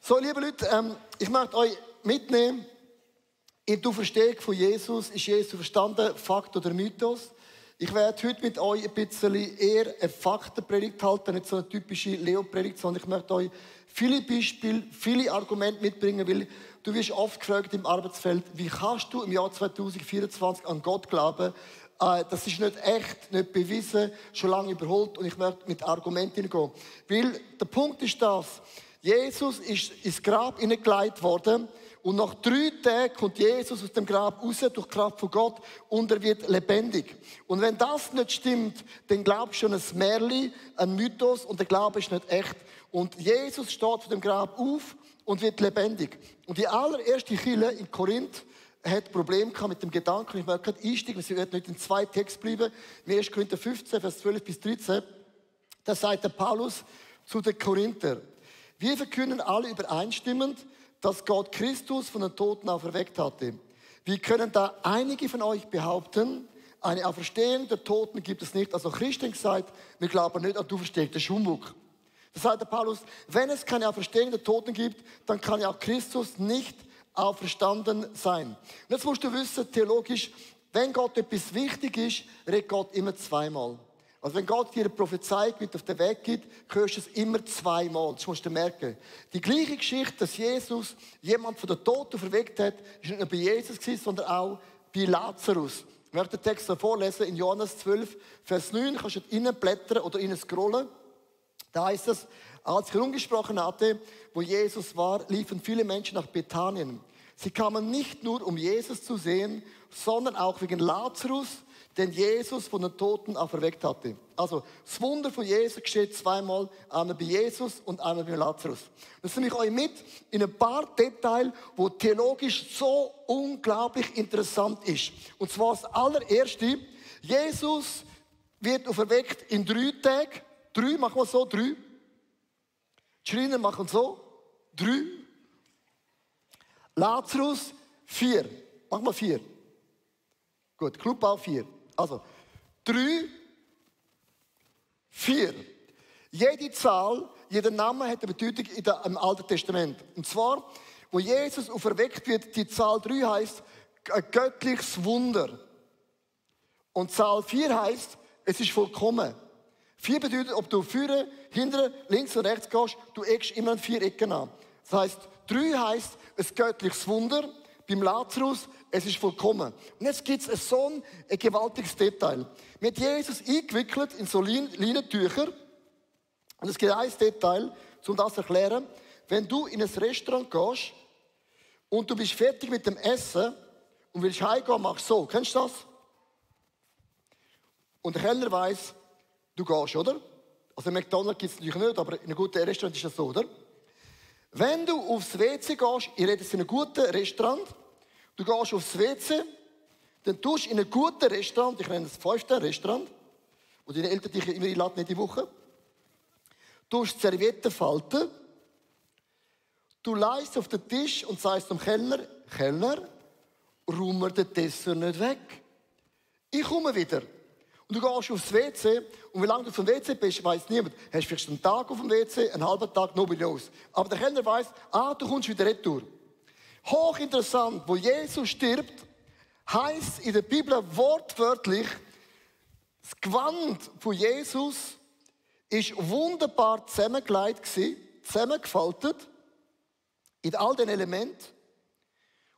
So, liebe Leute, ich möchte euch mitnehmen in die Auferstehung von Jesus. Ist Jesus verstanden, Fakt oder Mythos? Ich werde heute mit euch ein bisschen eher eine Faktenpredigt halten, nicht so eine typische Leo-Predigt, sondern ich möchte euch viele Beispiele, viele Argumente mitbringen, weil du wirst oft gefragt im Arbeitsfeld, wie kannst du im Jahr 2024 an Gott glauben? Das ist nicht echt, nicht bewiesen, schon lange überholt und ich möchte mit Argumenten hineingehen. Weil der Punkt ist das, Jesus ist ins Grab hineingelegt worden und nach 3 Tagen kommt Jesus aus dem Grab raus durch die Kraft von Gott und er wird lebendig. Und wenn das nicht stimmt, dann glaubst du an ein Märchen, ein Mythos und der Glaube ist nicht echt. Und Jesus steht von dem Grab auf und wird lebendig. Und die allererste Kirche in Korinth hat Probleme gehabt mit dem Gedanken, ich möchte gerade einsteigen, wir werden nicht in 2 Texten bleiben, im 1. Korinther 15, Vers 12 bis 13, da sagt der Paulus zu den Korinther, wir verkünden alle übereinstimmend, dass Gott Christus von den Toten auferweckt hatte. Wie können da einige von euch behaupten, eine Auferstehung der Toten gibt es nicht? Also Christen gesagt, wir glauben nicht an die Auferstehung, das ist Humbug. Das sagt der Paulus, wenn es keine Auferstehung der Toten gibt, dann kann ja auch Christus nicht auferstanden sein. Und jetzt musst du wissen, theologisch, wenn Gott etwas wichtig ist, redet Gott immer 2-mal. Also wenn Gott dir eine Prophezeiung mit auf den Weg gibt, hörst du es immer 2-mal. Das musst du merken. Die gleiche Geschichte, dass Jesus jemand von den Toten verweckt hat, ist nicht nur bei Jesus gewesen, sondern auch bei Lazarus. Ich möchte den Text vorlesen in Johannes 12, Vers 9. Kannst du innen blättern oder innen scrollen. Da heißt es, als ich herumgesprochen hatte, wo Jesus war, liefen viele Menschen nach Bethanien. Sie kamen nicht nur, um Jesus zu sehen, sondern auch wegen Lazarus, den Jesus von den Toten auferweckt hatte. Also, das Wunder von Jesus geschieht 2-mal, einmal bei Jesus und einmal bei Lazarus. Das nehme ich euch mit in ein paar Details, wo theologisch so unglaublich interessant ist. Und zwar das allererste, Jesus wird auferweckt in 3 Tagen. 3, machen wir so, 3. Die Schreiner machen so, 3. Lazarus, 4. Machen wir 4. Gut, Clubbau 4. Also, 3, 4. Jede Zahl, jeder Name hat eine Bedeutung im Alten Testament. Und zwar, wo Jesus auferweckt wird, die Zahl 3 heißt ein göttliches Wunder. Und Zahl 4 heißt, es ist vollkommen. 4 bedeutet, ob du vorne, hinten, links und rechts gehst, du eckst immer an 4 Ecken an. Das heisst, 3 heisst ein göttliches Wunder. Beim Lazarus, es ist vollkommen. Und jetzt gibt es so ein gewaltiges Detail. Mit Jesus eingewickelt in so Leinentücher. Und es gibt ein Detail, um das zu erklären. Wenn du in ein Restaurant gehst und du bist fertig mit dem Essen und willst heimgehen, machst du so. Kennst du das? Und der Kellner weiss, du gehst, oder? Also in McDonald's gibt es natürlich nicht, aber in einem guten Restaurant ist das so, oder? Wenn du aufs WC gehst, ich rede jetzt in einem guten Restaurant, du gehst aufs WC, dann tust du in einem guten Restaurant, ich nenne es 5-Sterne-Restaurant, wo deine Eltern dich immer einladen, nicht die Woche, tust die Servietten falten, du leist auf den Tisch und sagst zum Kellner, Kellner, räum mir den Dessert nicht weg. Ich komme wieder. Und du gehst aufs WC und wie lange du auf dem WC bist, weiss niemand. Hast du vielleicht einen Tag auf dem WC, einen halben Tag, nobody knows. Aber der Kellner weiss, du kommst wieder retour. Hochinteressant, wo Jesus stirbt, heisst in der Bibel wortwörtlich, das Gewand von Jesus ist wunderbar zusammengelegt gewesen, zusammengefaltet, in all den Elementen.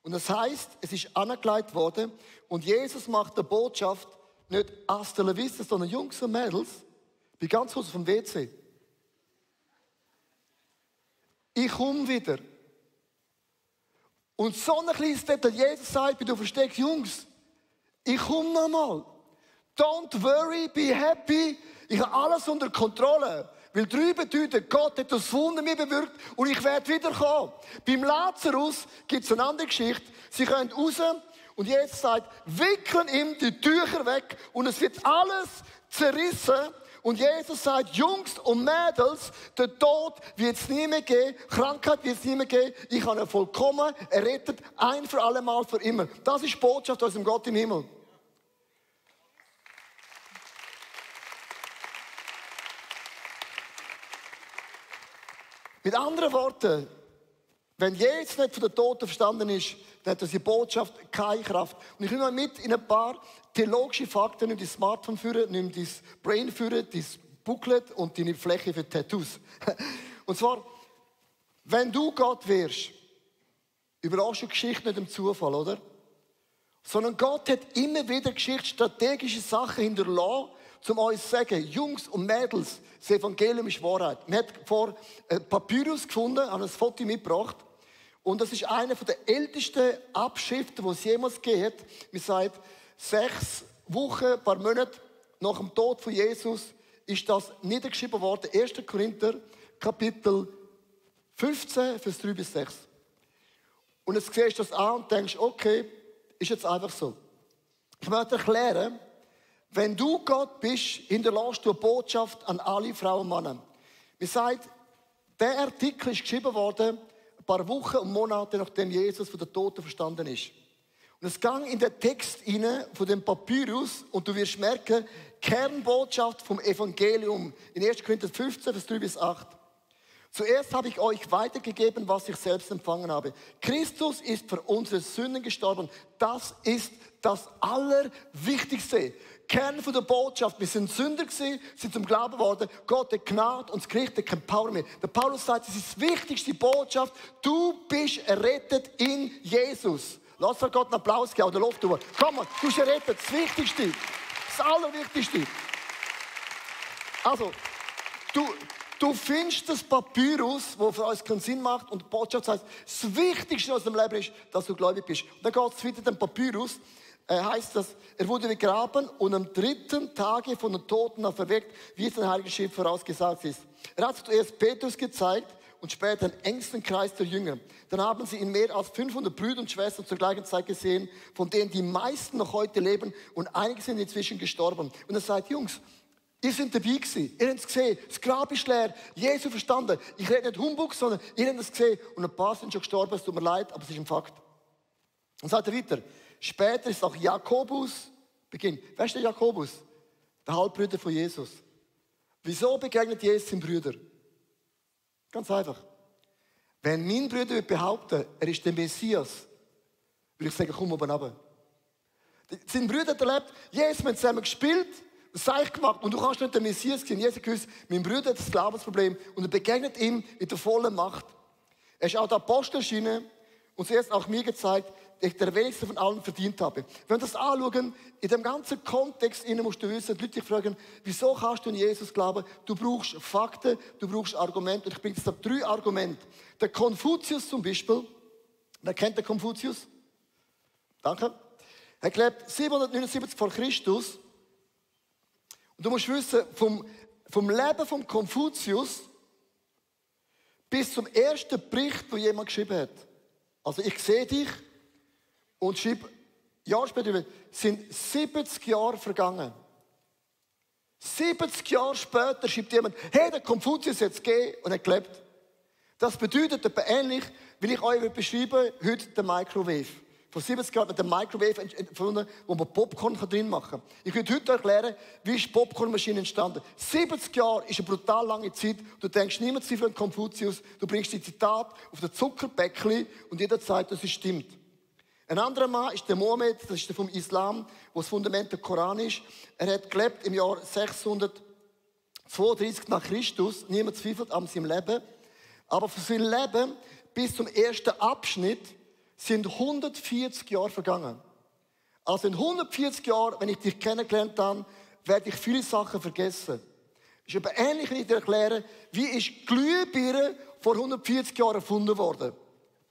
Und das heisst, es ist angelegt worden und Jesus macht der Botschaft, nicht hasta la vista, sondern Jungs und Mädels, bin ganz kurz vom WC. Ich komme wieder. Und so ein kleines Detail, Jesus sagt, bei du versteckst, Jungs, ich komme nochmal. Don't worry, be happy. Ich habe alles unter Kontrolle. Weil 3 bedeutet, Gott hat das Wunder mir bewirkt und ich werde wiederkommen. Beim Lazarus gibt es eine andere Geschichte. Sie können raus und Jesus sagt, wickeln ihm die Tücher weg und es wird alles zerrissen. Und Jesus sagt, Jungs und Mädels, der Tod wird es nie mehr geben, Krankheit wird es nie mehr geben. Ich habe ihn vollkommen errettet, ein für alle Mal, für immer. Das ist die Botschaft aus dem Gott im Himmel. Mit anderen Worten, Wenn Jesus nicht von den Toten verstanden ist, dann hat diese Botschaft keine Kraft. Und ich nehme mal mit in ein paar theologische Fakten. Nimm dein Smartphone führen, nimm dein Brain führen, dein Booklet und deine Fläche für Tattoos. Und zwar, wenn du Gott wärst, überraschst du die Geschichte nicht im Zufall, oder? Sondern Gott hat immer wieder Geschichte, strategische Sachen hinterlassen, um uns zu sagen, Jungs und Mädels, das Evangelium ist Wahrheit. Man hat vor Papyrus gefunden, haben ein Foto mitgebracht. Und das ist eine der ältesten Abschriften, die es jemals gegeben hat. Man sagt, 6 Wochen, ein paar Monate nach dem Tod von Jesus ist das niedergeschrieben worden. 1. Korinther, Kapitel 15, Vers 3 bis 6. Und jetzt siehst du das an und denkst, okay, ist jetzt einfach so. Ich möchte erklären, wenn du Gott bist, hinterlässt du eine Botschaft an alle Frauen und Männer. Wir sagen, der Artikel ist geschrieben worden, ein paar Wochen und Monate, nachdem Jesus von den Toten verstanden ist. Und es ging in den Text hinein von dem Papyrus und du wirst merken, Kernbotschaft vom Evangelium in 1. Korinther 15, Vers 3 bis 8. Zuerst habe ich euch weitergegeben, was ich selbst empfangen habe. Christus ist für unsere Sünden gestorben. Das ist das Allerwichtigste. Kern von der Botschaft. Wir sind Sünder gewesen, sind zum Glauben geworden. Gott hat Gnade und das Gericht hat kein Power mehr. Der Paulus sagt, das ist die wichtigste Botschaft. Du bist errettet in Jesus. Lass Gott einen Applaus geben oder Luft drüber. Komm mal, du bist errettet. Das Wichtigste. Das Allerwichtigste. Also, du findest das Papyrus, das für uns keinen Sinn macht, und die Botschaft heißt, das Wichtigste aus dem Leben ist, dass du gläubig bist. Und dann geht es weiter, dem Papyrus, heißt das, er wurde begraben und am 3. Tage von den Toten auferweckt, wie es in der Heiligen Schrift vorausgesagt ist. Er hat zuerst Petrus gezeigt und später den engsten Kreis der Jünger. Dann haben sie in mehr als 500 Brüder und Schwestern zur gleichen Zeit gesehen, von denen die meisten noch heute leben und einige sind inzwischen gestorben. Und er sagt, Jungs, ihr seid dabei gewesen, ihr habt es gesehen, das Grab ist leer, Jesus verstanden. Ich rede nicht Humbug, sondern ihr habt es gesehen und ein paar sind schon gestorben, es tut mir leid, aber es ist ein Fakt. Und sagt er weiter, später ist auch Jakobus beginnt. Wer ist der Jakobus? Der Halbbruder von Jesus. Wieso begegnet Jesus seinen Brüder? Ganz einfach. Wenn mein Bruder behaupten, er ist der Messias, würde ich sagen, komm oben runter. Sein Bruder hat erlebt, Jesus hat zusammen gespielt, das Zeichen gemacht und du kannst nicht der Messias sein. Jesus gewusst, mein Bruder hat das Glaubensproblem und er begegnet ihm mit der vollen Macht. Er ist auch der Apostel erschienen und zuerst auch mir gezeigt, dass ich der wenigste von allen verdient habe. Wenn wir das anschauen, in dem ganzen Kontext musst du wissen, die Leute dich fragen, wieso kannst du in Jesus glauben? Du brauchst Fakten, du brauchst Argumente. Und ich bringe jetzt 3 Argumente. Der Konfuzius zum Beispiel, wer kennt den Konfuzius? Danke. Er lebt 779 vor Christus. Und du musst wissen, vom Leben von Konfuzius bis zum ersten Bericht, den jemand geschrieben hat. Also ich sehe dich und schreibe, Jahre später, sind 70 Jahre vergangen. 70 Jahre später schreibt jemand, hey, der Konfuzius hat es gegeben und hat gelebt. Das bedeutet etwa ähnlich, wie ich euch beschreibe, heute den Microwave. Vor 70 Jahren hat man den Microwave erfunden, wo man Popcorn drin machen kann. Ich würde heute erklären, wie ist die Popcornmaschine entstanden. 70 Jahre ist eine brutal lange Zeit. Du denkst niemand zu viel an Konfuzius. Du bringst die Zitat auf den Zuckerbäckchen und jeder sagt, dass es stimmt. Ein anderer Mann ist der Mohammed, das ist der vom Islam, wo das Fundament der Koran ist. Er hat gelebt im Jahr 632 nach Christus. Niemand zweifelt an seinem Leben. Aber für sein Leben bis zum ersten Abschnitt sind 140 Jahre vergangen. Also in 140 Jahren, wenn ich dich kennengelernt habe, werde ich viele Sachen vergessen. Es ist aber ähnlich, wenn ich dir erkläre, wie ist Glühbirne vor 140 Jahren erfunden worden.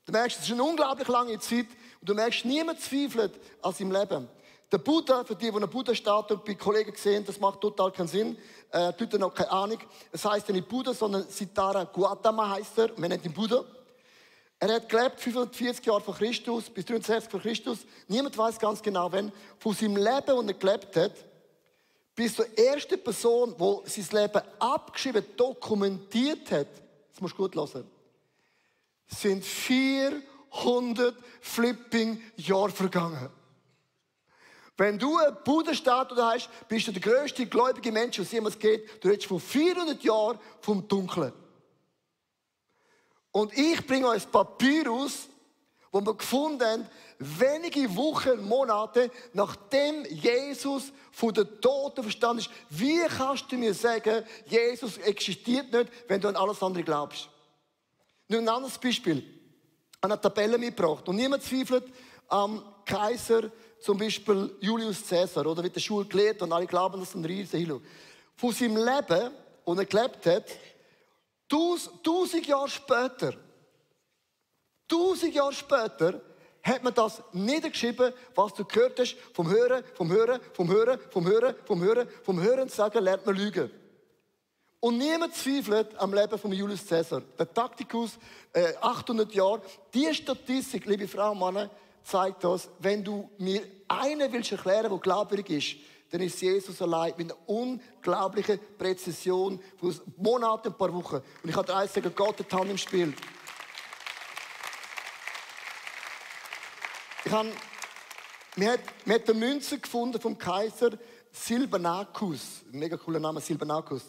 Du merkst, es ist eine unglaublich lange Zeit und du merkst, niemand zweifelt an seinem Leben. Der Buddha, für die eine Buddha-Statue bei Kollegen sehen, das macht total keinen Sinn. Die Leute haben noch keine Ahnung. Es heisst ja nicht Buddha, sondern Siddhartha Gautama heisst er. Man nennt ihn Buddha. Er hat gelebt 540 Jahre vor Christus bis 63 vor Christus. Niemand weiß ganz genau, wann. Von seinem Leben, das er gelebt hat, bis zur ersten Person, die sein Leben abgeschrieben, dokumentiert hat, das musst du gut hören, sind 400 flipping Jahre vergangen. Wenn du eine Buddha-Statue hast, bist du der grösste gläubige Mensch, was jemals geht. Du redest von 400 Jahren vom Dunkeln. Und ich bringe euch ein Papyrus, wo wir gefunden haben, wenige Wochen, Monate, nachdem Jesus von den Toten verstanden ist. Wie kannst du mir sagen, Jesus existiert nicht, wenn du an alles andere glaubst? Nur ein anderes Beispiel. Ich habe eine Tabelle mitgebracht. Und niemand zweifelt am Kaiser, zum Beispiel Julius Caesar, oder wird der Schule gelehrt und alle glauben, das ist ein riesen Hilo. Von seinem Leben, das er gelebt hat, 1000 Jahre später, hat man das niedergeschrieben, was du gehört hast, vom Hören sagen, lernt man lügen. Und niemand zweifelt am Leben von Julius Caesar. Der Taktikus, 800 Jahre. Die Statistik, liebe Frauen und Männer, zeigt uns, wenn du mir einen willst erklären, der glaubwürdig ist, dann ist Jesus allein mit einer unglaublichen Präzision von Monaten, ein paar Wochen. Und ich kann dir eins sagen, Gott hat die Hand im Spiel. Wir haben eine Münze gefunden vom Kaiser Silbanacus. Ein mega cooler Name, Silbanacus.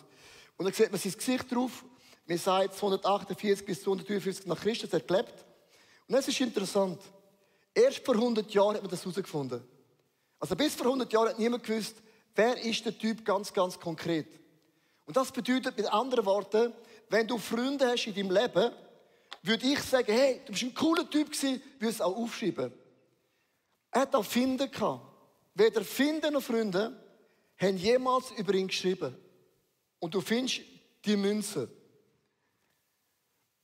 Und da sieht man sein Gesicht drauf. Wir sagen 248 bis 253 nach Christus, er hat gelebt. Und das ist interessant. Erst vor 100 Jahren hat man das herausgefunden. Also bis vor 100 Jahren hat niemand gewusst, wer ist der Typ ganz, ganz konkret. Und das bedeutet mit anderen Worten, wenn du Freunde hast in deinem Leben, würde ich sagen, hey, du bist ein cooler Typ gewesen, würde es auch aufschreiben. Er hat auch Finden gehabt. Weder Finden noch Freunde haben jemals über ihn geschrieben. Und du findest die Münze.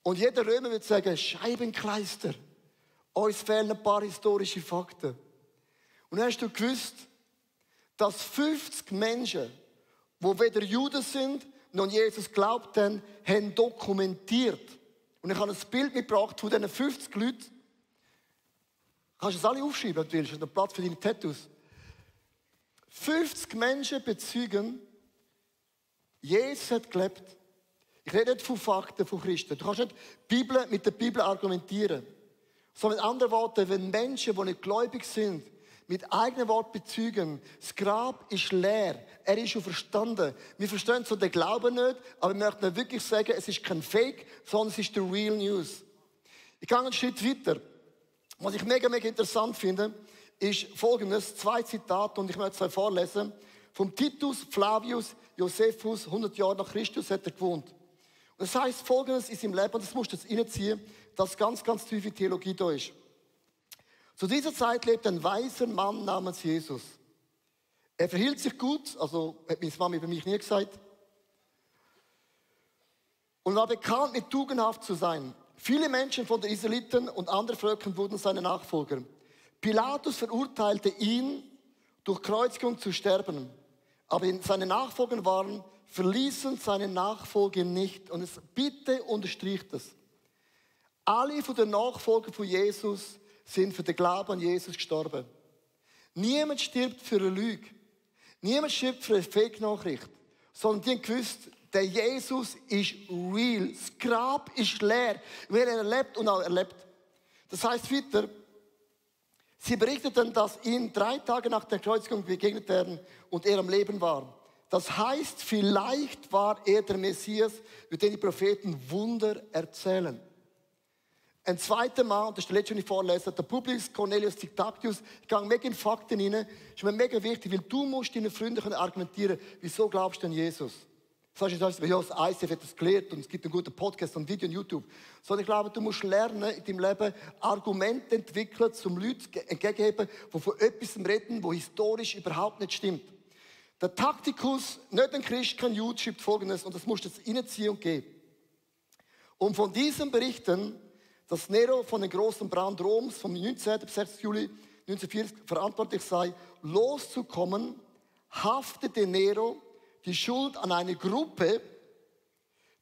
Und jeder Römer wird sagen, Scheibenkleister. Uns fehlen ein paar historische Fakten. Und hast du gewusst, dass 50 Menschen, die weder Juden sind, noch an Jesus glaubt haben, haben dokumentiert. Und ich habe ein Bild mitgebracht von diesen 50 Leuten. Kannst du es alle aufschreiben, wenn du willst? Da Platz für deine Tattoos. 50 Menschen bezeugen, Jesus hat gelebt. Ich rede nicht von Fakten von Christen. Du kannst nicht mit der Bibel argumentieren. Sondern mit anderen Worten, wenn Menschen, die nicht gläubig sind, mit eigenen Worten bezeugen, das Grab ist leer, er ist schon verstanden. Wir verstehen so den Glauben nicht, aber wir möchten wirklich sagen, es ist kein Fake, sondern es ist die Real News. Ich gehe einen Schritt weiter. Was ich mega, mega interessant finde, ist folgendes, 2 Zitate, und ich möchte es euch vorlesen. Vom Titus Flavius Josephus, 100 Jahre nach Christus hat er gewohnt. Und das heißt folgendes in seinem Leben, und das musst du jetzt reinziehen, dass ganz, ganz tiefe Theologie da ist. Zu dieser Zeit lebte ein weiser Mann namens Jesus. Er verhielt sich gut, also hat meine Mama über mich nie gesagt, und war bekannt, mit tugendhaft zu sein. Viele Menschen von den Israeliten und anderen Völkern wurden seine Nachfolger. Pilatus verurteilte ihn, durch Kreuzigung zu sterben. Aber seine Nachfolger verließen seine Nachfolge nicht. Und bitte unterstreicht das. Alle von den Nachfolgern von Jesus sind für den Glauben an Jesus gestorben. Niemand stirbt für eine Lüge. Niemand stirbt für eine Fake-Nachricht. Sondern die haben gewusst, der Jesus ist real. Das Grab ist leer, weil er lebt und auch erlebt. Das heißt weiter, sie berichteten, dass ihm 3 Tage nach der Kreuzigung begegnet werden und er am Leben war. Das heißt, vielleicht war er der Messias, über den die Propheten Wunder erzählen. Ein zweiter Mann, das ist der letzte, den ich vorlese, der Publius Cornelius Tictactius. Ich gehe mega in Fakten rein. Das ist mir mega wichtig, weil du musst deinen Freunden argumentieren, wieso glaubst du an Jesus? Das heißt, ja, das ICF hat das gelehrt und es gibt einen guten Podcast und Video und YouTube. Sondern ich glaube, du musst lernen, in deinem Leben Argumente entwickeln, um Leuten entgegenzuheben, die von etwas reden, das historisch überhaupt nicht stimmt. Der Taktikus, nicht ein Christ, kein Jude, schreibt Folgendes, und das musst du jetzt reinziehen und geben. Um von diesen Berichten, dass Nero von dem großen Brand Roms vom 19. bis 6. Juli 1940 verantwortlich sei, loszukommen, haftete Nero die Schuld an eine Gruppe,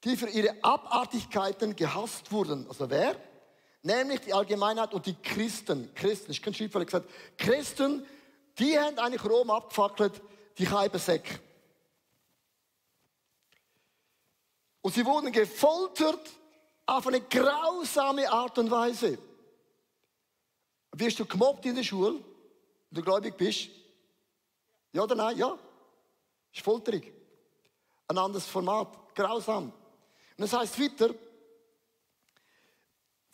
die für ihre Abartigkeiten gehasst wurden. Also wer? Nämlich die Allgemeinheit und die Christen. Christen, ich kann Schriftsteller gesagt, Christen, die haben eigentlich Rom abgefackelt, die Kaibersäcke. Und sie wurden gefoltert auf eine grausame Art und Weise. Wirst du gemobbt in der Schule, wenn du gläubig bist? Ja oder nein? Ja. Das ist Folterung. Ein anderes Format. Grausam. Und das heißt weiter,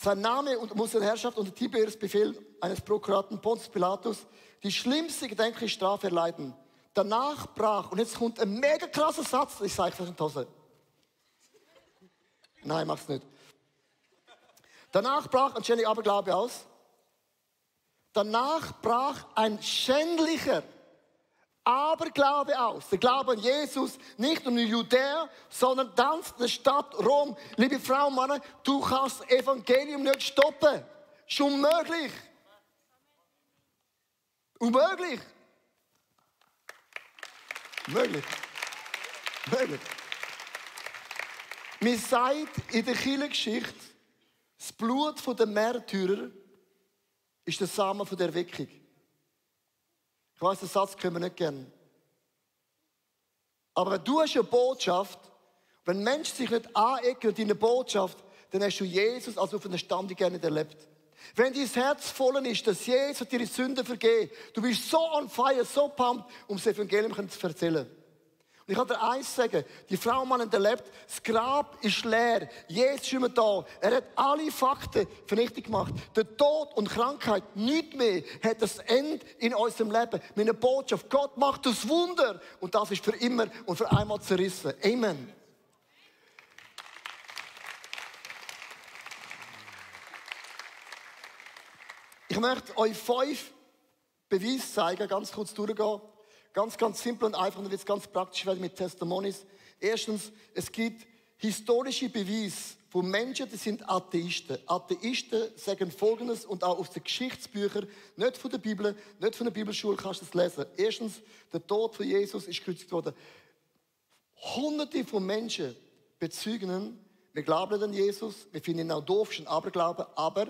Sein Name muss der Herrschaft unter Tiberius Befehl eines Prokuraten Pontius Pilatus die schlimmste gedenkliche Strafe erleiden. Danach brach, und jetzt kommt ein mega krasser Satz, ich sage es in die Hose. Nein, mach's nicht. Danach brach anscheinend Aberglaube aus. Danach brach ein schändlicher Aberglaube aus. Der Glaube an Jesus, nicht nur in Judäa, sondern ganz in der Stadt Rom. Liebe Frauen und Männer, du kannst das Evangelium nicht stoppen. Ist unmöglich. Unmöglich. Möglich. Möglich. Man sagt in der Kirchengeschichte, das Blut der Märtyrer ist der Samen der Erweckung. Ich weiss, den Satz können wir nicht gerne. Aber du hast eine Botschaft, wenn Menschen sich nicht anecken in deiner Botschaft, dann hast du Jesus als auf einer Stande gerne nicht erlebt. Wenn dein Herz voll ist, dass Jesus dir die Sünden vergeht, du bist so on fire, so pumped, um das Evangelium zu erzählen. Und ich kann dir eins sagen, die Frau und Mann haben erlebt, das Grab ist leer, Jesus ist immer da. Er hat alle Fakten vernichtet gemacht. Der Tod und Krankheit, nichts mehr, hat das Ende in unserem Leben. Meine Botschaft, Gott macht das Wunder. Und das ist für immer und für einmal zerrissen. Amen. Ich möchte euch 5 Beweise zeigen, ganz kurz durchgehen. Ganz, ganz simpel und einfach, und dann wird es ganz praktisch werden mit Testimonies. Erstens, es gibt historische Beweise von Menschen, die sind Atheisten. Atheisten sagen Folgendes, und auch aus den Geschichtsbüchern, nicht von der Bibel, nicht von der Bibelschule, kannst du es lesen. Erstens, der Tod von Jesus ist gekreuzigt worden. Hunderte von Menschen bezeugen, wir glauben an Jesus, wir finden ihn auch doof, ist ein Aberglaube, aber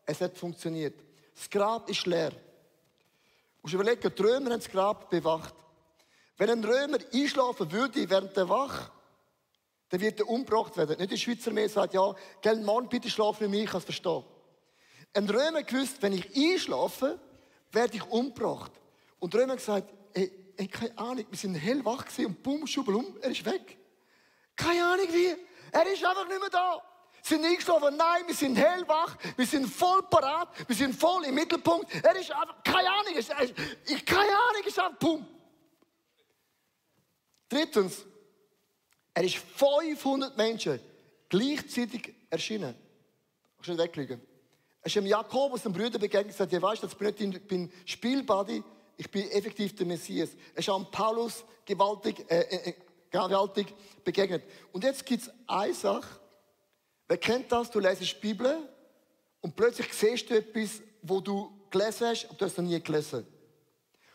es hat funktioniert. Das Grab ist leer. Du musst überlegen, die Römer haben das Grab bewacht. Wenn ein Römer einschlafen würde während der Wache, dann wird er umgebracht werden. Nicht der Schweizer mehr sagt, ja, gell, Mann, bitte schlaf mit mir, ich kann es verstehen. Ein Römer gewusst, wenn ich einschlafe, werde ich umgebracht. Und der Römer hat gesagt, ey, keine Ahnung, wir sind hellwach gewesen und bumm, schubelum, er ist weg. Keine Ahnung wie, er ist einfach nicht mehr da. Sind eingeschlafen? Nein, wir sind hellwach, wir sind voll parat, wir sind voll im Mittelpunkt. Er ist einfach, keine Ahnung, ist einfach, pum. Drittens, er ist 500 Menschen gleichzeitig erschienen. Kannst du nicht weglegen. Er ist dem Jakobus, dem Brüder, begegnet und gesagt, ja, weißt du, ich bin Spielbuddy, ich bin effektiv der Messias. Er ist an Paulus gewaltig begegnet. Und jetzt gibt es eine Sache. Wer kennt das? Du lesest die Bibel und plötzlich siehst du etwas, wo du gelesen hast, und du hast es noch nie gelesen.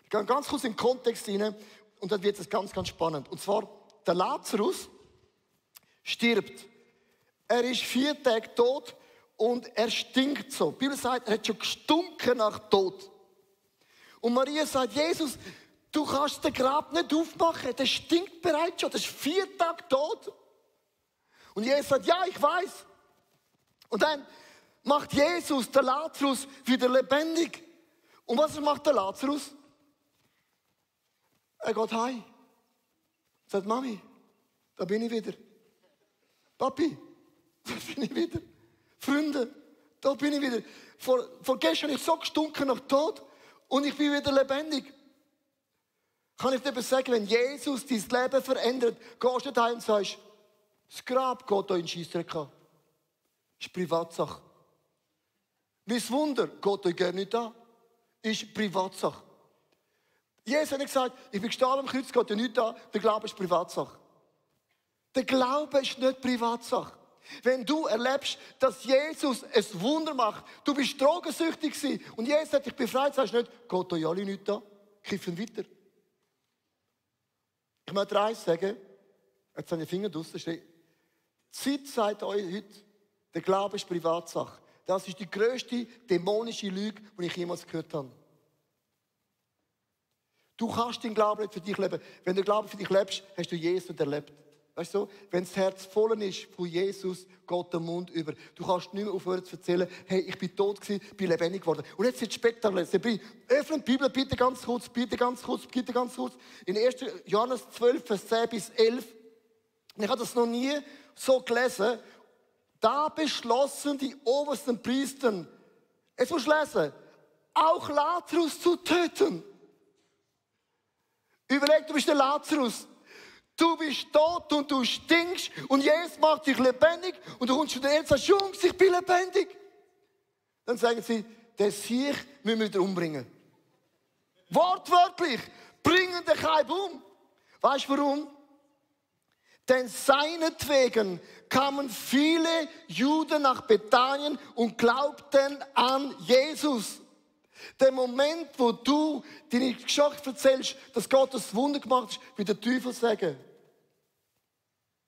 Ich gehe ganz kurz in den Kontext hinein und dann wird es ganz, ganz spannend. Und zwar, der Lazarus stirbt. Er ist 4 Tage tot und er stinkt so. Die Bibel sagt, er hat schon gestunken nach Tod. Und Maria sagt, Jesus, du kannst den Grab nicht aufmachen, der stinkt bereits schon, das ist 4 Tage tot. Und Jesus sagt, ja, ich weiß. Und dann macht Jesus den Lazarus wieder lebendig. Und was macht der Lazarus? Er geht heim. Sagt, Mami, da bin ich wieder. Papi, da bin ich wieder. Freunde, da bin ich wieder. Vor gestern habe ich so gestunken nach Tod und ich bin wieder lebendig. Kann ich dir sagen, wenn Jesus dein Leben verändert, gehst du heim und sagst, das Grab geht hier in Scheissdreck an. Das ist Privatsache. Mein Wunder geht euch gerne nicht an. Ist Privatsache. Jesus hat nicht gesagt, ich bin gestorben am Kreuz, geht euch nicht an. Der Glaube ist Privatsache. Der Glaube ist nicht Privatsache. Wenn du erlebst, dass Jesus ein Wunder macht, du bist drogensüchtig gewesen und Jesus hat dich befreit, sagst du nicht, geht euch alle nicht an, kiffen weiter. Ich möchte dir eins sagen, jetzt habe ich den Finger draussen. Die Zeit sagt euch heute, der Glaube ist Privatsache. Das ist die grösste dämonische Lüge, die ich jemals gehört habe. Du kannst den Glauben nicht für dich leben. Wenn du den Glauben für dich lebst, hast du Jesus nicht erlebt. Weißt du, wenn das Herz voll ist von Jesus, geht der Mund über. Du kannst nicht mehr aufhören zu erzählen, hey, ich bin tot gewesen, bin lebendig geworden. Und jetzt wird es spektakulär. Öffnet die Bibel, bitte ganz kurz, bitte ganz kurz, bitte ganz kurz. In 1. Johannes 12, Vers 10 bis 11. Und ich habe das noch nie so gelesen. Da beschlossen die obersten Priester, jetzt musst du lesen, auch Lazarus zu töten. Überleg, du bist der Lazarus. Du bist tot und du stinkst und Jesus macht dich lebendig und du kommst zu den Eltern und sagst, Jungs, ich bin lebendig. Dann sagen sie, den Sieg müssen wir wieder umbringen. Wortwörtlich, bringen den Kalb um. Weißt du warum? Denn seinetwegen kamen viele Juden nach Bethanien und glaubten an Jesus. Der Moment, wo du deine Geschichte erzählst, dass Gott das Wunder gemacht hat, wird der Teufel sagen,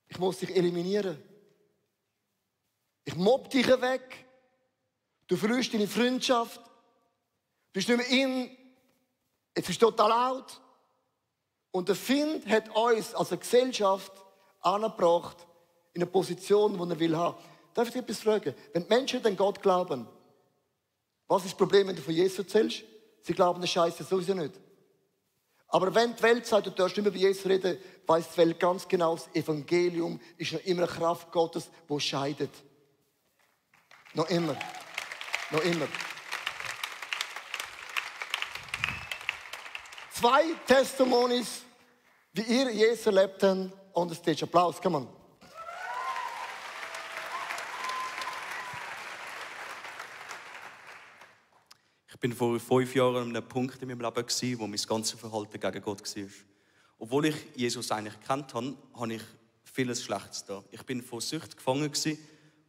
ich muss dich eliminieren. Ich mobb dich weg. Du verlierst deine Freundschaft. Du bist nicht mehr in. Jetzt bist du total laut. Und der Find hat uns als eine Gesellschaft angebracht in eine Position, die er will haben. Darf ich dich etwas fragen? Wenn die Menschen an Gott glauben, was ist das Problem, wenn du von Jesus erzählst? Sie glauben den Scheiße sowieso nicht. Aber wenn die Welt sagt, du darfst nicht mehr über Jesus reden, weiss die Welt ganz genau, das Evangelium ist noch immer eine Kraft Gottes, die scheidet. Noch immer. Noch immer. 2 Testimonies, wie ihr Jesus erlebt habt, on the stage. Applaus, come on. Ich war vor 5 Jahren an einem Punkt in meinem Leben, wo mein ganzes Verhalten gegen Gott war. Obwohl ich Jesus eigentlich gekannt habe, habe ich vieles Schlechtes da. Ich bin von Sucht gefangen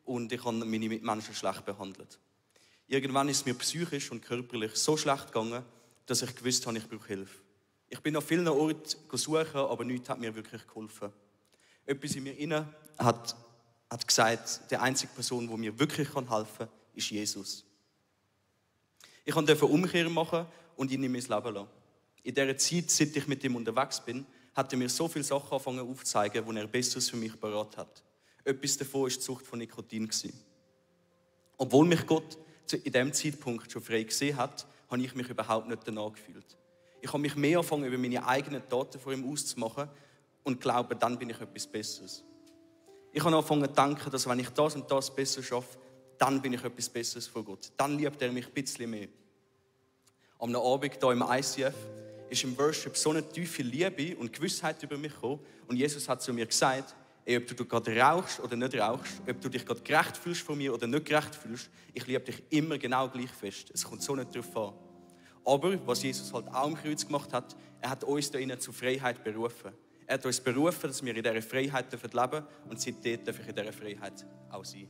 und ich habe meine Mitmenschen schlecht behandelt. Irgendwann ist es mir psychisch und körperlich so schlecht gegangen, dass ich gewusst habe, ich brauche Hilfe. Ich bin an vielen Orten gesucht, aber nichts hat mir wirklich geholfen. Etwas in mir inne hat gesagt, die einzige Person, die mir wirklich helfen kann, ist Jesus. Ich durfte Umkehr machen und ihn in mein Leben lassen. In dieser Zeit, seit ich mit ihm unterwegs bin, hat er mir so viele Sachen angefangen aufzuzeigen, die er Besseres für mich parat hat. Etwas davon war die Sucht von Nikotin. Obwohl mich Gott in diesem Zeitpunkt schon frei gesehen hat, habe ich mich überhaupt nicht danach gefühlt. Ich habe mich mehr angefangen, über meine eigenen Taten vor ihm auszumachen und glaube, dann bin ich etwas Besseres. Ich habe angefangen zu denken, dass wenn ich das und das besser schaffe, dann bin ich etwas Besseres vor Gott. Dann liebt er mich ein bisschen mehr. Am Abend hier im ICF ist im Worship so eine tiefe Liebe und Gewissheit über mich gekommen. Und Jesus hat zu mir gesagt, ey, ob du gerade rauchst oder nicht rauchst, ob du dich gerade gerecht fühlst von mir oder nicht gerecht fühlst, ich liebe dich immer genau gleich fest. Es kommt so nicht darauf an. Aber was Jesus halt auch am Kreuz gemacht hat, er hat uns da innen zur Freiheit berufen. Er hat uns berufen, dass wir in dieser Freiheit leben dürfen und seitdem darf ich in dieser Freiheit auch sein.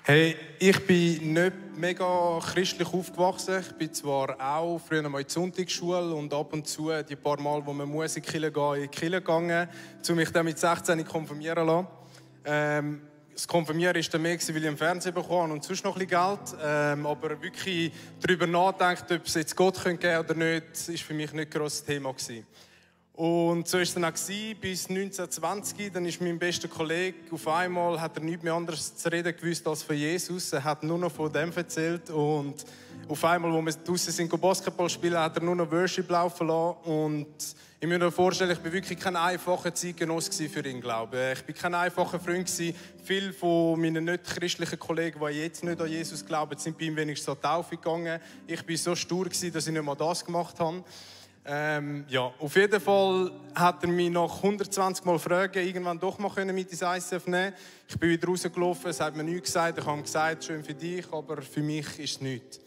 Hey, ich bin nicht mega christlich aufgewachsen. Ich bin zwar auch früher mal in die Sonntagsschule und ab und zu die paar Mal, wo man muss in die Kirche gegangen, um mich dann mit 16 konfirmieren zu lassen. Das Konfirmieren war dann mehr, weil ich im Fernsehen bekommen und sonst noch ein bisschen Geld. Aber wirklich darüber nachdenken, ob es jetzt Gott geben könnte oder nicht, war für mich nicht ein grosses Thema gewesen. Und so war es dann auch bis 1920. Dann ist mein bester Kollege, auf einmal hat er nichts mehr anderes zu reden gewusst als von Jesus. Er hat nur noch von dem erzählt. Und auf einmal, wo wir draussen sind, Basketball spielen, hat er nur noch Worship laufen lassen. Und ich muss mir vorstellen, ich war wirklich kein einfacher Zeitgenosse für ihn, glaube ich. Ich war kein einfacher Freund. Viele von meinen nicht christlichen Kollegen, die jetzt nicht an Jesus glauben, sind bei ihm wenigstens zur Taufe gegangen. Ich war so stur, dass ich nicht mal das gemacht habe. Ja, auf jeden Fall hat er mich nach 120 Mal Fragen irgendwann doch mal mit ins ICF nehmen. Ich bin wieder rausgelaufen, es hat mir nichts gesagt. Ich habe ihm gesagt, schön für dich, aber für mich ist es nichts.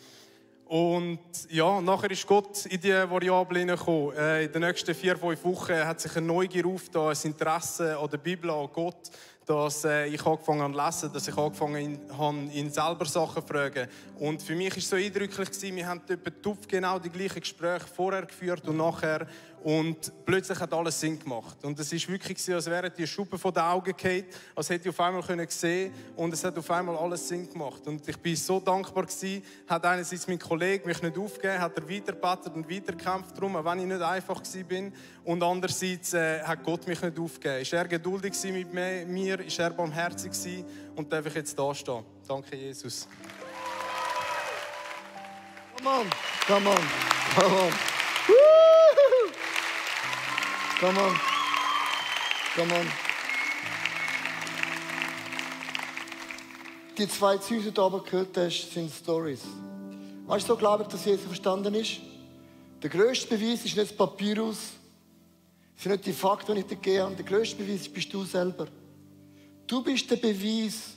Und ja, nachher ist Gott in die Variable hineingekommen. In den nächsten 4-5 Wochen hat sich eine Neugier aufgetan, ein Interesse an der Bibel, an Gott, dass ich angefangen habe zu lesen, dass ich angefangen habe, ihn selber Sachen zu fragen. Und für mich war es so eindrücklich, wir haben etwa genau die gleichen Gespräche vorher geführt und nachher. Und plötzlich hat alles Sinn gemacht. Und es war wirklich so, als wären die Schuppen von den Augen gefallen, als hätte ich auf einmal sehen können. Und es hat auf einmal alles Sinn gemacht. Und ich war so dankbar gewesen, hat einerseits mein Kollege mich nicht aufgegeben, hat er weitergebetet und weitergekämpft darum, auch wenn ich nicht einfach war. Und andererseits hat Gott mich nicht aufgegeben. Ist er geduldig mit mir, ist er barmherzig gewesen und darf ich jetzt da stehen. Danke, Jesus. Come on, come on, come on. Woo! Come on, come on. Die 2 Zeugen, die du oben gehört hast, sind Stories. Weißt du, so glaube ich, dass Jesus verstanden ist? Der grösste Beweis ist nicht das Papyrus, es sind nicht die Fakten, die ich dir gegeben habe. Der grösste Beweis bist du selber. Du bist der Beweis,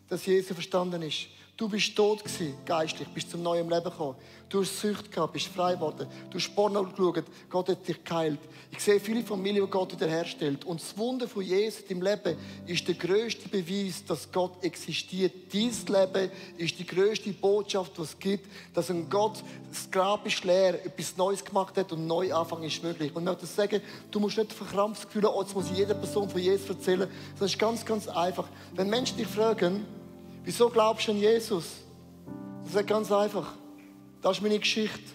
dass Jesus verstanden ist. Du bist tot gewesen, geistlich, bist zum neuen Leben gekommen. Du hast Sucht gehabt, bist frei geworden. Du hast Porno geschaut, Gott hat dich geheilt. Ich sehe viele Familien, die Gott wiederherstellt. Und das Wunder von Jesus im Leben ist der grösste Beweis, dass Gott existiert. Dein Leben ist die grösste Botschaft, die es gibt, dass ein Gott, das Grab ist leer, etwas Neues gemacht hat und ein Neuanfang ist möglich. Und ich möchte sagen, du musst nicht verkrampft fühlen, oh, jetzt muss ich jeder Person von Jesus erzählen. Das ist ganz, ganz einfach. Wenn Menschen dich fragen, wieso glaubst du an Jesus? Das ist ganz einfach. Das ist meine Geschichte.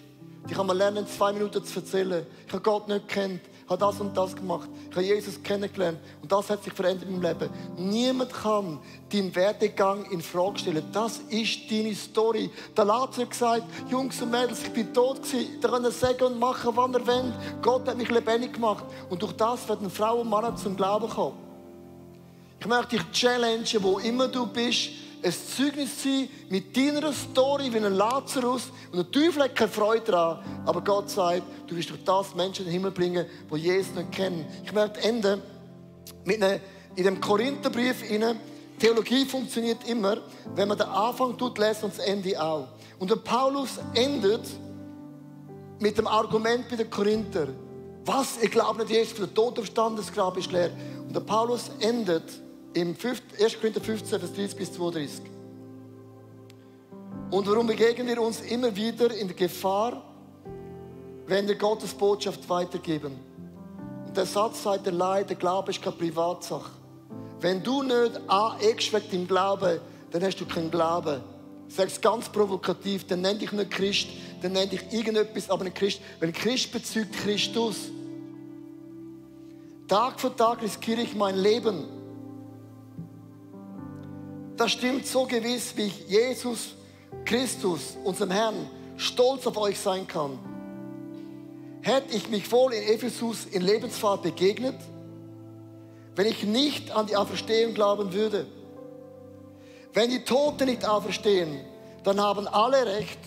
Die kann man lernen, in 2 Minuten zu erzählen. Ich habe Gott nicht gekannt, habe das und das gemacht. Ich habe Jesus kennengelernt und das hat sich verändert in meinem Leben. Niemand kann deinen Werdegang in Frage stellen. Das ist deine Story. Der Lazarus hat gesagt, Jungs und Mädels, ich bin tot gewesen. Der kann sagen und machen, wann er will. Gott hat mich lebendig gemacht. Und durch das werden Frauen und Männer zum Glauben kommen. Ich möchte dich challengen, wo immer du bist, ein Zeugnis sein mit deiner Story wie ein Lazarus. Und der Teufel hat keine Freude daran. Aber Gott sagt, du wirst durch das Menschen in den Himmel bringen, die Jesus nicht kennen. Ich möchte enden mit in dem Korintherbrief rein. Theologie funktioniert immer, wenn man den Anfang tut, lässt und das Ende auch. Und der Paulus endet mit dem Argument bei den Korinther. Was? Ich glaube nicht, Jesus von der Toten verstanden, das Grab ist leer. Und der Paulus endet im 1. Korinther 15, Vers 30 bis 32. Und warum begegnen wir uns immer wieder in der Gefahr, wenn wir Gottes Botschaft weitergeben? Und der Satz sagt, der Glaube ist keine Privatsache. Wenn du nicht aneckst wegen deinem Glauben, dann hast du keinen Glauben. Ich sage es ganz provokativ, dann nenn dich nicht Christ, dann nenn dich irgendetwas, aber nicht Christ. Weil Christ bezeugt Christus. Tag für Tag riskiere ich mein Leben. Das stimmt so gewiss, wie Jesus Christus, unserem Herrn, stolz auf euch sein kann. Hätte ich mich wohl in Ephesus in Lebensfahrt begegnet, wenn ich nicht an die Auferstehung glauben würde? Wenn die Toten nicht auferstehen, dann haben alle recht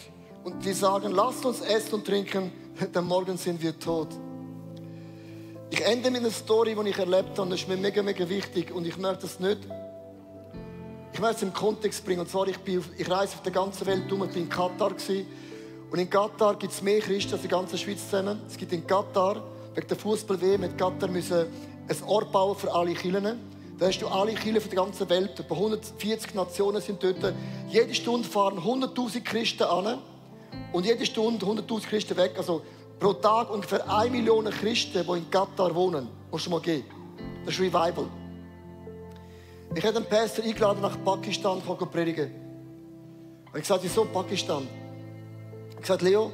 und die sagen, lasst uns essen und trinken, denn morgen sind wir tot. Ich ende mit einer Story, die ich erlebt habe, und das ist mir mega, mega wichtig und ich möchte es nicht. Ich möchte es im Kontext bringen. Und zwar, ich reise auf der ganzen Welt um. Ich war in Katar. Und in Katar gibt es mehr Christen als in der ganzen Schweiz zusammen. Es gibt in Katar, wegen der Fußball-WM, mit Katar müssen ein Ort bauen für alle Kirchen. Da hast du alle Kirchen von der ganzen Welt. Etwa 140 Nationen sind dort. Jede Stunde fahren 100'000 Christen an. Und jede Stunde 100'000 Christen weg. Also pro Tag ungefähr 1 Million Christen, die in Katar wohnen. Musst du mal gehen. Das ist Revival. Ich habe einen Pastor eingeladen, nach Pakistan zu predigen. Und ich sagte, wieso Pakistan? Ich sagte, Leo,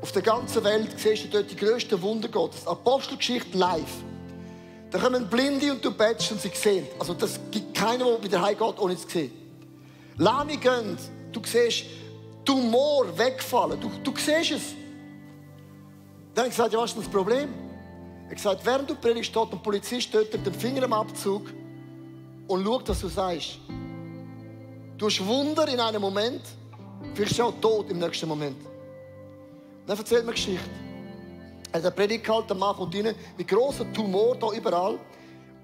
auf der ganzen Welt siehst du dort die grössten Wunder Gottes. Apostelgeschichte live. Da kommen Blinde und du betest und sie sehen. Also das gibt keinen, der wieder heimgeht, ohne zu sehen. Lahme gehen, du siehst Tumor wegfallen. Du siehst es. Dann habe ich gesagt, ja, was ist das Problem? Ich habe gesagt, während du predigst, steht ein Polizist dort mit dem Finger am Abzug und schau, was du sagst. Du hast Wunder in einem Moment, vielleicht schon tot im nächsten Moment. Und dann erzählt mir Geschichte. Er hat eine Predigt gehalten, der Mann kommt rein, mit grossen Tumor hier überall,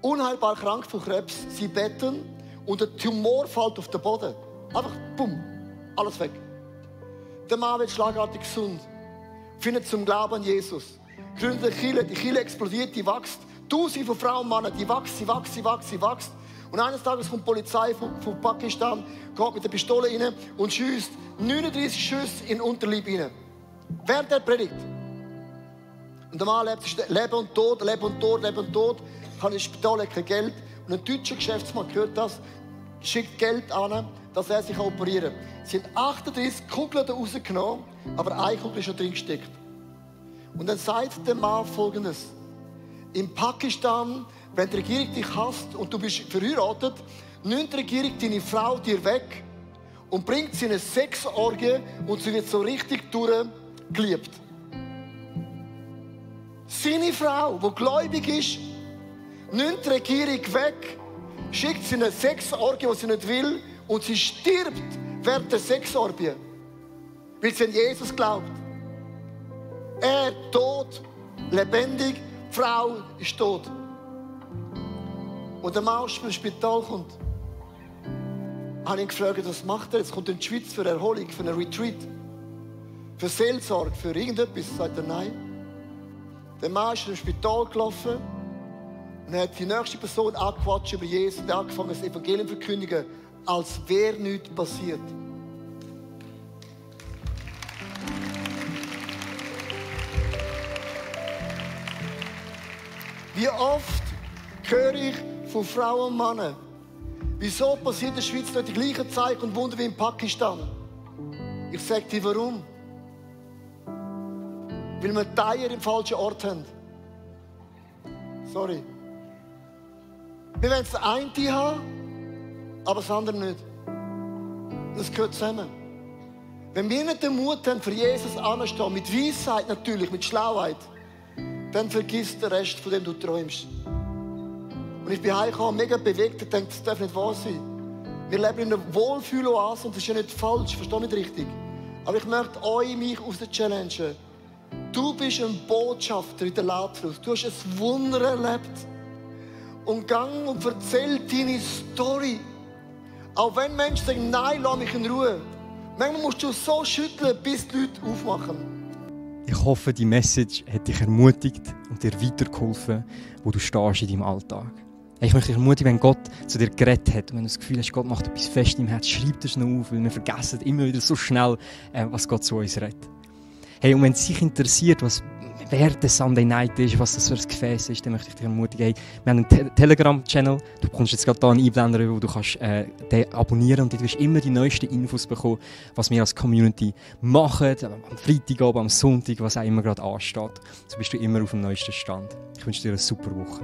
unheilbar krank von Krebs, sie betten und der Tumor fällt auf den Boden. Einfach, bumm, alles weg. Der Mann wird schlagartig gesund, findet zum Glauben an Jesus, gründet eine Kirche, die Kirche explodiert, die wächst. Tausende von Frauen und Männern, die wächst, sie wächst, sie wächst, sie wächst. Und eines Tages kommt die Polizei von Pakistan, geht mit der Pistole rein und schießt 39 Schüsse in den Unterleib rein. Während der Predigt. Und der Mann lebt Leben und Tod, Leben und Tod, Leben und Tod. Kann ins Spital, kein Geld. Und ein deutscher Geschäftsmann hört das, schickt Geld an, dass er sich operieren kann. Sie haben 38 Kugeln da rausgenommen, aber eine Kugel ist schon drin gesteckt. Und dann sagt der Mann Folgendes. In Pakistan, wenn die Regierung dich hasst und du bist verheiratet, nimmt die Regierung deine Frau dir weg und bringt sie in eine Sexorgie und sie wird so richtig durchgeliebt. Seine Frau, die gläubig ist, nimmt die Regierung weg, schickt sie in eine Sexorgie, die sie nicht will, und sie stirbt während der Sexorgie, weil sie an Jesus glaubt. Er tot, lebendig, die Frau ist tot. Und der Mann aus dem Spital kommt, habe ihn gefragt, was macht er? Jetzt kommt er in die Schweiz für Erholung, für einen Retreat, für Seelsorge, für irgendetwas. Sagt er, nein. Der Mann ist in das Spital gelaufen und hat die nächste Person angequatscht über Jesus und angefangen, das Evangelium zu verkündigen, als wäre nichts passiert. Wie oft höre ich von Frauen und Männern, wieso passiert in der Schweiz nicht die gleichen Zeichen und Wunder wie in Pakistan? Ich sage dir, warum? Weil wir die Eier im falschen Ort haben. Sorry. Wir wollen das eine haben, aber das andere nicht. Das gehört zusammen. Wenn wir nicht den Mut haben, für Jesus anzustehen, mit Weisheit natürlich, mit Schlauheit, dann vergiss den Rest, von dem du träumst. Und ich bin heimgekommen, mega bewegt und denke, das darf nicht wahr sein. Wir leben in einer Wohlfühloase und das ist ja nicht falsch, verstehe nicht richtig. Aber ich möchte euch, mich aus der Challenge. Du bist ein Botschafter in der Lazarus. Du hast ein Wunder erlebt. Und gang und erzähl deine Story. Auch wenn Menschen sagen, nein, lass mich in Ruhe. Manchmal musst du so schütteln, bis die Leute aufmachen. Ich hoffe, die Message hat dich ermutigt und dir weitergeholfen, wo du stehst in deinem Alltag. Ich möchte dich ermutigen, wenn Gott zu dir geredet hat und wenn du das Gefühl hast, Gott macht etwas fest im Herz, schreib das noch auf, weil wir vergessen immer wieder so schnell, was Gott zu uns redet. Hey, und wenn es dich interessiert, wer der Sunday Night ist, was das für ein Gefäß ist, dann möchte ich dich ermutigen, hey, wir haben einen Telegram-Channel, du bekommst jetzt gerade hier einen Einblender, wo du kannst den abonnieren und du wirst immer die neuesten Infos bekommen, was wir als Community machen, am Freitagabend, am Sonntag, was auch immer gerade ansteht. So bist du immer auf dem neuesten Stand. Ich wünsche dir eine super Woche.